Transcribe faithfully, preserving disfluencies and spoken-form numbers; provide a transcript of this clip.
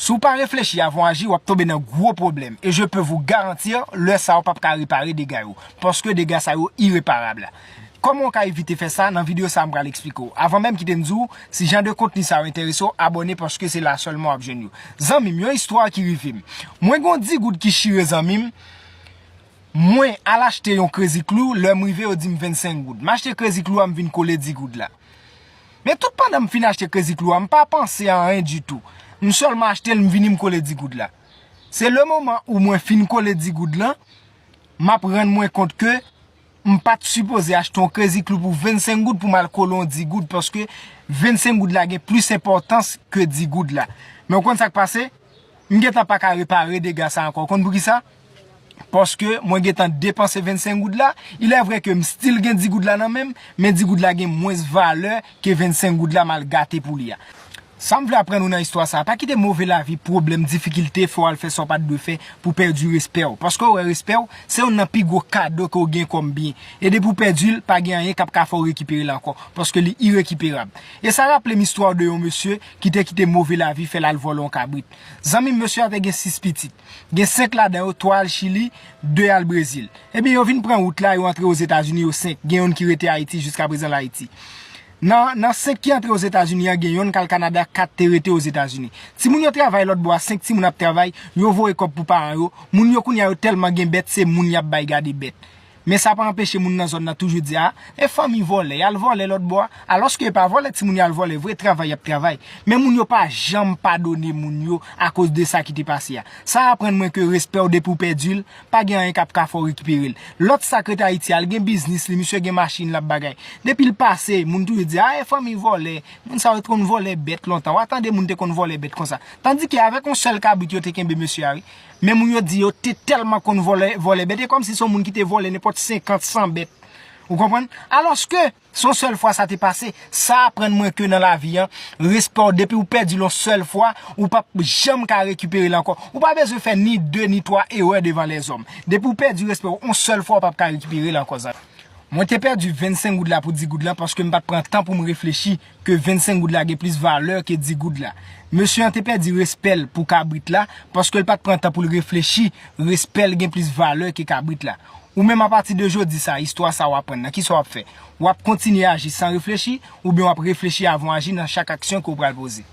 Si w pa reflechi avan w aji, w ap tonbe nan gwo pwoblèm. E je peux vous garantir, lè sa a w p ap ka repare dega yo. Paske dega sa yo ireparab. Kòman w ka evite fè sa? Nan videyo sa a, m pral eksplike w. Avan menm kite m di w, si jan de kontni sa yo enterese w, abòne paske se la sèlman w ap jwenn yo. Zanmi m, yon istwa ki rive m. Mwen gen yon di goud ki chire zanmi m. Mwen al achte yon Crazy Glue, lè m rive yo di m vennsenk goud. M achte Crazy Glue a, m vin kole di goud la. Men tout pandan m fin achte Crazy Glue a, m pa panse a anyen ditou. M sèlman achte l, m vini m kole di goud la. Se le moman ou mwen fin kole di goud lan, m ap rann mwen kont ke m pa t sipoze achte yon Crazy Glue pou vennsenk goud pou m al kole yon di goud, paske vennsenk goud la gen plis enpòtans ke di goud la. Men w konn sa k pase? M gentan pa ka repare dega sa ankò. Ou konn poukisa? Paske mwen gentan depanse vennsenk goud la. Il est vrai ke m still gen di goud la nan men m, men di goud la gen mwens valè ke vennsenk goud la m al gate pou li a. Sa m vle aprann ou nan istwa sa a, pa kite move lavi, pwoblèm, difikilte fè w al fè sa w pa t dwe fè pou pèdi respè w. Paske w wè respè w, se youn nan pi gwo kado ke w gen kòm byen. E depi w pèdi l, pa gen anyen k ap ka fè w rekipere l ankò. Paske li irekiperab. E sa raple m istwa de yon mesye ki te kite move lavi fè l al vòlè yon kabrit. Zanmi m, mesye a te gen sis pitit. Gen senk ladan yo, twa al Chili, de al Brezil. Ebyen, yo vin pran wout la, yo antre Ozetazini, yo senk. Gen youn ki rete Ayiti, jiskaprezan l Ayiti. Nan, nan senk ki antre Ozetazini an, gen yonn k al Kanada, kat te rete Ozetazini. Timoun yo travay lòt bò a, senk timoun ap travay, yo voye kòb pou paran yo. Moun yo kounye a yo tèlman gen bèt, se moun y ap bay gade bèt. Men sa pa anpeche moun nan zòn nan toujou di, a, e fanmi vòlè, y al vòlè lòt bò a. Alòske e pa vòlè timoun yo al vòlè vre, travay y ap travay. Men moun yo pa janm padone moun yo akoz de sa ki te pase a. Sa aprann mwen ke respè w depi w pèdi l, pa gen anyen k ap ka fè w rekipere l. Lòt sa k ret Ayiti a, l gen biznis li, misye gen machin l ap bagay. Depi l pase, moun toujou di, a, e fanmi vòlè, moun sa yo te konn vòlè bèt lontan. W a tande moun te konn vòlè bèt konsa. Tandike avèk yon sèl kabrit yo te kenbe mesye a, wi. Men moun yo di yo te tèlman konn vòlè, vòlè bèt, e kòmsi se yon moun ki te vòlè nenpòt senkant, san bèt. Ou konprann? Alòske, se yon sèl fwa sa te pase. Sa aprann mwen ke nan lavi an, respè w, depi w pèdi l yon sèl fwa, ou p ap janm ka rekipere l ankò. Ou pa bezwen fè ni de ni twa erè devan lèzòm. Depi w pèdi respè w yon sèl fwa, ou p ap ka rekipere l ankò, zanmi. Mwen te pèdi vennsenk goud la pou di goud lan paske m pa t pran tan pou m reflechi ke vennsenk goud la gen plis valè ke di goud la. Mesye an te pèdi respè l pou kabrit la paske l pa t pran tan pou l reflechi respè l gen plis valè ke kabrit la. Ou menm, apati de jodi sa, istwa sa w aprann nan, kisa w ap fè? W ap kontinye aji san reflechi, oubyen w ap reflechi avan w aji nan chak aksyon ke w pral poze?